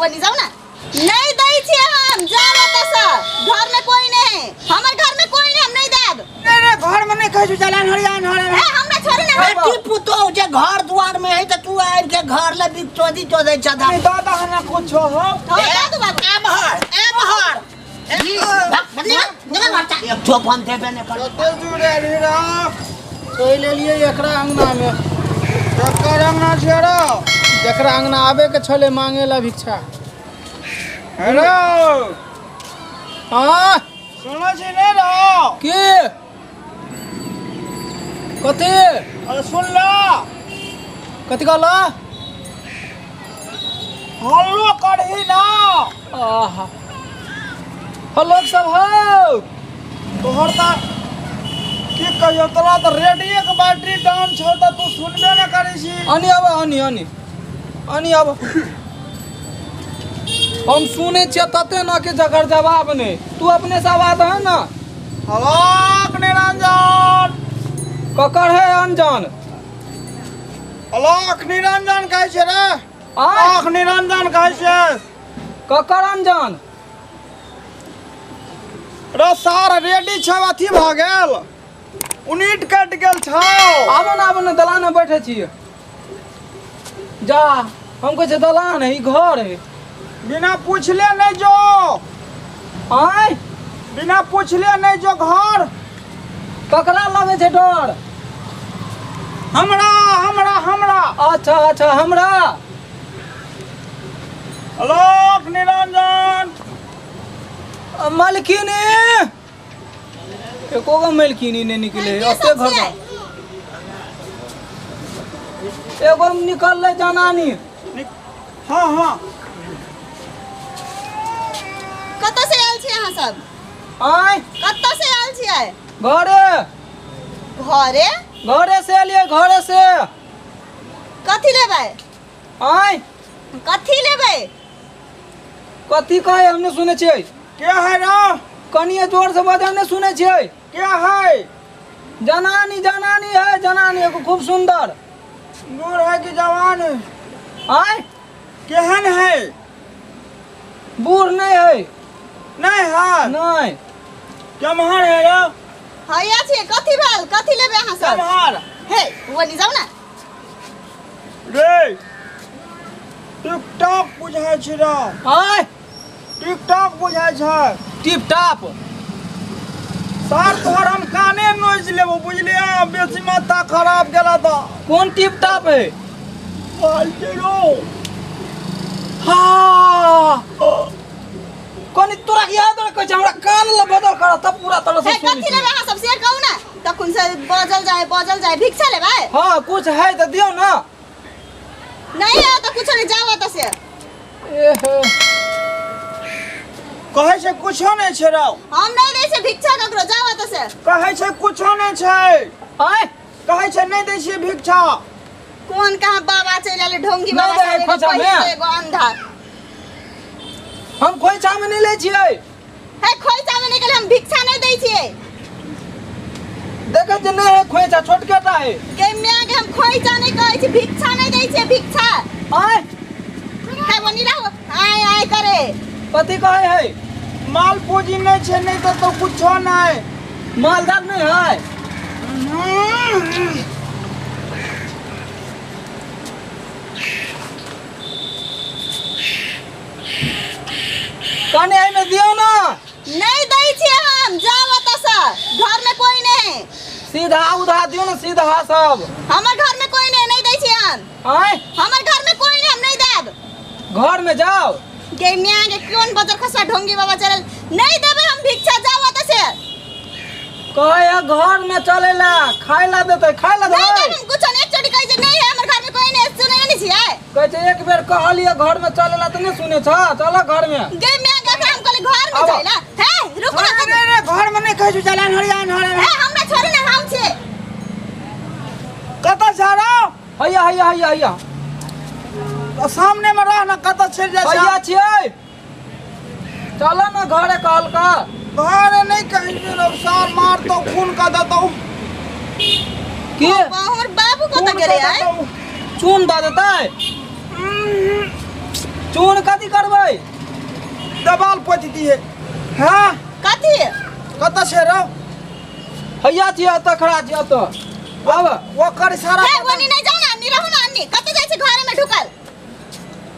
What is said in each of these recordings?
ओनी जाउ ने। नहीं दै छियै हम, जाउ एतऽ से। घर में कोई नहीं है, हमर घर में कोई नहीं, हम नहीं देब। नहीं नहीं, घर में नहीं कहै छु, चल हरिया हरिया। ए हमरा छोड़ू ने। बेटी पुतोह जे घर दुआर में है त तू आबि के घर ले बिक चोदी चोदै छ। नहीं दादा हना कुछ हो। हाँ, दऽ दू बाबू। एमहर एमहर एक ठोप हम देबे नहि करब। कते जुड़े रे? चलि एलियै एकरा अङ्गनामे। ककर अंगना छियै रो? जकरा अङ्गना आबैके छलै मांगे ला भिक्षा। हेलो। हाँ। सुनै छी नहि रो? के कथी? अरे सुन लो। कथी कहल? हल्लो करही ना। आहा हो लोग सब हो। तोहर तऽ की कहियौ, तोरा तऽ रेडियो के बैटरी डाउन छौ तऽ तू सुनबे नहि करै छी। अनी आब, अनी अनी अनी आब। हम सुनै छियै तते न कि जकर जवाब नहि। तू अपने से आवाज है ना। अलोक निरंजन। ककर है अनजान? अलोक निरंजन कहै छै रे। आय? अलोक निरंजन कहै छै। ककर अनजान? रे सार रेडी छौ, अथी भऽ गेल, उनीट कटि गेल छौ। आबो ने, आबो ने, दलान में बैठे छियै। जा, हम कहै छियै दलान है, ई घर है। बिना पूछले नहि जो। आय? बिना पूछले नहि जो घर। ककरा लगै छै डर? हमरा हमरा हमरा। अच्छा अच्छा, हमरा। अलोक निरंजन। मलकिनी, एको गो मलकिनी नहि निकले। के ओते सब घर छियै? एगो निकललै जनानी। हाँ हाँ। कतऽ से आयल छियै अहाँ सब? आय? कतऽ से आयल छियै? घरे। घरे? घरे से एलियै, घरे से। कथी लेबै? आय? कथी लेबै? कथी कहै, हम नहि सुनै छियै। के है रो? कनिए जोर से बजा, नहि सुनै छियै। के है? जनानी, जनानी है, जनानी एगो खूब सुंदर। बूढ़ है कि जवान है? आय? केहन है? बूढ़ नहीं है। नहीं है? नहीं। केम्हर है रो? हैया छियै। कथी भेल? कथी लेबै अहाँ सब? केम्हर? हे ओनी जाउ ने। रे टिकटॉक बुझाइ छी रो। आय? टिकटॉक बुझाइ छै। Tip top. सर तोहर हम काने नोचि लेबो, बुझलियै? बेसी माथा खराब गेला तऽ। कोन टिप टाप है? बाल्टी रो। हाँ, कनी तोरा के याद रखै छै, हमरा कान ल बदल कर तब पूरा तरह से हे सुनै कथी छी। लेबै अहाँ सब से कहू ने, तखन से बजल जाय बजल जाय। भिक्षा लेबै? हाँ, कुछ है तऽ दियौ ना। नहीं है तऽ कुछो नहीं, जाउ एतऽ से। एहे। कहै छै कुछो नहि छै रौ। हम नहीं दै छियै भिक्षा ककरो, जाउ एतऽ से। कहै छै कुछो नहि छै। आय? कहै छै नहि दै छियै भिक्षा। कोन कहाँ बाबा चलि आयल, ढोंगी नहि बाबा दै है सब, एगो खोंइछा पहिल मे? तऽ एगो अंधा। हम खोइछा में नहि लै छियै। हे खोइछा में निकल, हम भिक्षा नहीं दै छियै। देखै छियै, नहि है खोइछा, छोटके टा है। गे माय गे, हम खोइछा नहीं कहै छी, भिक्षा नहीं दै छियै, भिक्षा। आय? हे बनी रहो, आय आय करे। कथी कहै है? माल पूंजी नहि छै, नहि तऽ तो कुछो नहि। मालदार नहीं है। कनी एहिमे दियौ ना। नहीं दै छियै हम, जाउ एतऽ से, घर में कोई नहीं है। सीधा उधा दियौ ना, सीधा सब। हमर घर में कोई नहीं, नहीं दै छियै हम। आय? हमर घर में कोई नहीं, हम नहीं देब। घर में जाओ। गे मियाँ गे, कोन बजर खसवा ढोंगी बाबा चलल। नहीं देबै हम भिक्षा, जाउ एतऽ से। कहे है घर में चलेला, खाय ला देतै, खाय ला नहीं देबै। देब हम कुछो नहीं, एक चोटी कहै छै नहीं है हमर घर में कोई नहीं, सुनै नहीं छियै। कहै छै एक बेर कहलियै घर में चलेला तऽ नहि सुनै छ, चल घर में। गे मियाँ गे, हम कहली घर में आबो। चलेला। हे रुकू ना। रे रे, घर में नहि कहै छु, चल हरिया हरिया। हे हमरा छोड़ू ना, हम छियै। कतऽ छै रौ? हैया हैया हैया हैया। तऽ सामने में रह ना, कतऽ चलि जाइ छै? हैया छियै, चल ना घरे कहलका। घर नहि कहै छै रौ, सार मारतौ, खून कऽ देतौ। की? हमर बाबू कतऽ खून गेलै? कऽ आइ देतौ। चून दऽ देतै? चून कथी करबै? देवाल पोति दिए। हाँ कथी कतऽ छै रौ? हैया छियै एतऽ खड़ा छियै एतऽ। आब ओकर इशारा हे ओनी नहीं जाओ ना, अन्नी रहू ना, अन्नी कतऽ जाइ छै घरे में ढुकल।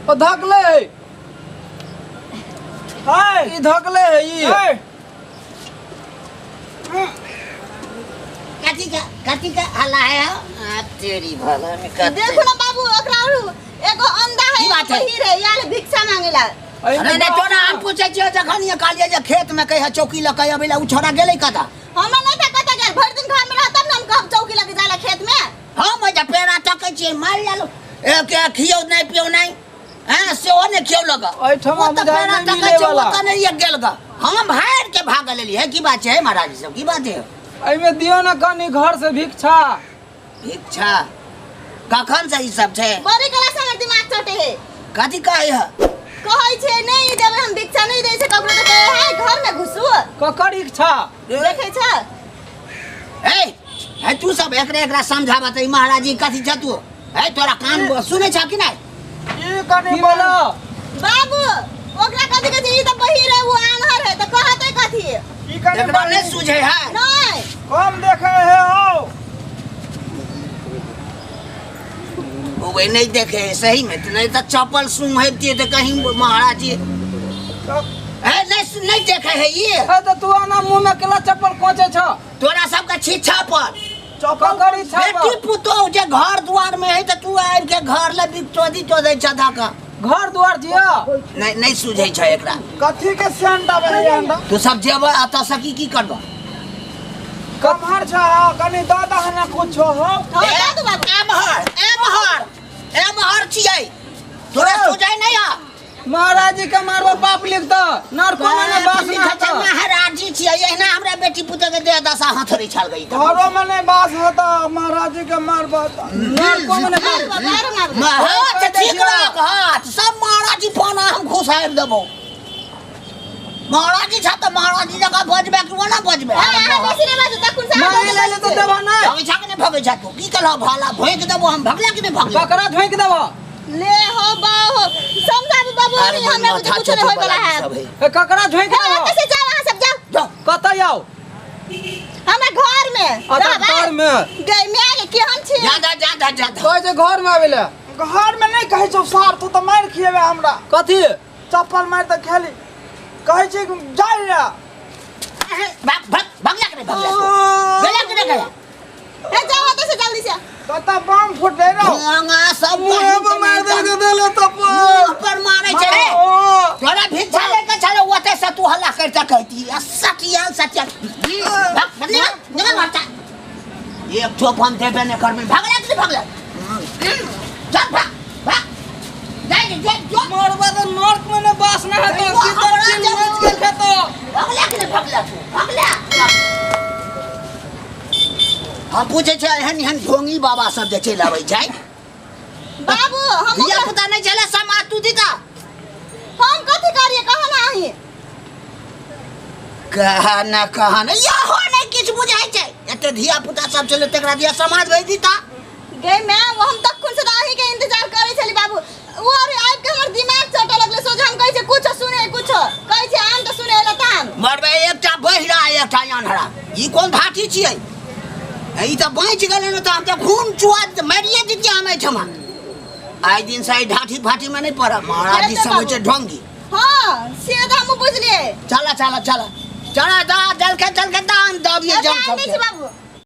ओ धकले है। है ई धकले है ई। है कथी का हल्ला है हो? आ, तेरी भला में कथी देखो ना बाबू, ओकरा आरू एगो अंधा है, की बात है? बहिर है, यार भिक्षा मांगेला। एहिमे अरे नहीं तोरा हम पूछै छियौ जखन ये कहलियै जे खेत में कहिया चौकी लऽ के अबै ला, उ छोड़ा गेलै कतऽ? हमरा नहीं था कतऽ गेल, भरि दिन घर में रहत तब ना हम कहब चौकी लगे जाला खेत में। हम ओहि जे पेड़ा तकै छियै, मारि लेलहुँ। एक के खियौ नहि पियौ नहि, हैं, सेहो नहि खियौ लग। एहिठमा ओ तऽ बुझाइ पेड़ा नहि तकै मिलै छै, वाला। ओतऽ नहि एक गेल गऽ। हम हारि के भागल एलियै। हे, की बात छै हे महाराज सब, की बात है? एहिमे दियौ ने कनि घर से भिक्षा। भिक्षा कखन से ई सब छै? बड़ी कला से हमर दिमाग चटे है। कथी कहै है? कहै छै नहीं देबै हम भिक्षा, नहीं दै छै ककरो तऽ कहै है घर में घुसू। ककर इच्छा? देखै छ? हे हे तू सब एकरा एकरा समझाबऽ तऽ ई महाराज जी कथी छ तू? हे तोरा कान सुनै छ कि नहि? ई कनि की बोलो? बाबू ओकरा कथी कहै छै, ई तऽ बहिर है, ओ आन्हर है, तऽ कहतै कथी? ई कनि एकरा नहि सुझै है। नहीं कम देखे है हो। ओ नहीं देखे है सही में, तो नहीं तो चप्पल सुंघैतियै तऽ कहीं महाराज जी। हे नहीं नहीं देखे है ये। हे तऽ तू आना मुँह में केला चप्पल कोचे छ? तोरा सबके छिछा पर ककर इच्छा बा? बेटी पुतोह जे घर द्वार में है तऽ तू आबि के घर ले बिकचोदी चोदै छ धऽ कऽ। घर द्वार जिया नहीं नहीं सुझै छै एकरा। कथी के सेंट आबै है अंडा? तू सब जेबऽ एतऽ से की की करबऽ? कमहर छ कनि दऽ दह ने कुछो हो। हाँ, दऽ दू बाबू। एमहर एमहर एमहर छियै, तोरा सुझै नहीं है। महाराज जी के मारबो पाप लिखता नरको में ने बास लिखै छै, ना। महाराज जी छियै, एहिना हमरा बेटी पुतोह के देह दशा हथोड़ी छल गई। घरो में नहीं बास होता महाराज जी के मारबो तऽ। नरको में ने बास। मारबो, मारबो, मारबो। हाथ ठीक रख, हाथ सब महाराज जी फोन हम घुसारि देबौ। महाराज जी छ तऽ महाराज जी जकाँ बजबे कि ओना बजबे? हाँ, अहाँ बेसी नहि बाजू, तखन से अहाँ मांगे ले ले तऽ देबो नहि। भगै छ कि नहि भगै छ तू? की कहलह भाला भोंकि देबौ हम, भगला कि नहि भगला? बकरा झोंकि देबो। ले हो बाहो, समझाबू बाबू, अरे नहीं, हमरा माथा कुछ नहीं होय वाला है। सब है। ए, ककरा झोंकि हे, देबो? एतऽ से जाओ, अहाँ सब जाओ। जाओ। कतऽ आउ? हमरा घर में। अच्छा, रहबै? घर में। गै माय गे, केहन छी? जा जा जा जा जा। कहै छै घर में आबै ले। घर में नहीं कहै छौ सार, तू तऽ मारि खिएबे हमरा। कथी? चप्पल मारि तऽ खेली। कहै छै जाय ले। भाग भाग भगला कि नहि भगला तू? गया कि नहि गया? हे, जाओ एतऽ से जल्दी से। कतऽ बम फुटलै रौ? ढोंगा सब मुँहे पर मारि देलकै देले तप्पल। मुँह पर मारै छै रे। ओ, तोरा भिक्षा लेके छलै ओतऽ से तू हल्ला करिते कहती आ सटियाल सटियाल। भाग, भाग, निकल, निकल घर से। एक ठोप हम देबे नहि करबै। भगला कि नहि भगला? चल भाग, भाग। जाय रे, जाय, जो। मरबा तऽ नर्क में ने बास ना हेतौ, हमरा सीधा चिल जब- मच के खेतौ। भगला कि नहि भगला तू? भगला। हम पूछै छियै एहन एहन ढोंगी बाबा सब जे चलि अबै छै। बाबू, हम धिया ओकरा- पुता नहि चले समाज तू दीदा। हम कथी करिए कह ना अहीं। कहा ना कहा ना यहो नहीं किछु बुझाइ छै। एते धिया पुता सब चले तकरा दिया समाज भेज दीता। गे माय, वो हम तखन से अहीं के इंतजार करै छली बाबू। वो अरे आबि के हमर दिमाग चटे लगले, सोझ हम कहै छै कुछो सुने कुछो कहै छै आम तऽ सुने ला ताम। मरबे एकटा बहिरा एकटा अन्हरा, ई कोन भाटी छियै? ई तऽ बचि गेलै ने तऽ हम तऽ खून चुआ मारिए दितियै हम एहिठमा। आइ दिन से एहि ढाठी फाटी में नहीं पड़ब। महाराज जी अरे सब होइ छै बाबू। ढोंगी। हाँ, से तऽ हमहूँ बुझलियै। चला चला चला चला दा जलके जलके दान दबियै ए, जम दान दै सबके। छी बाबू।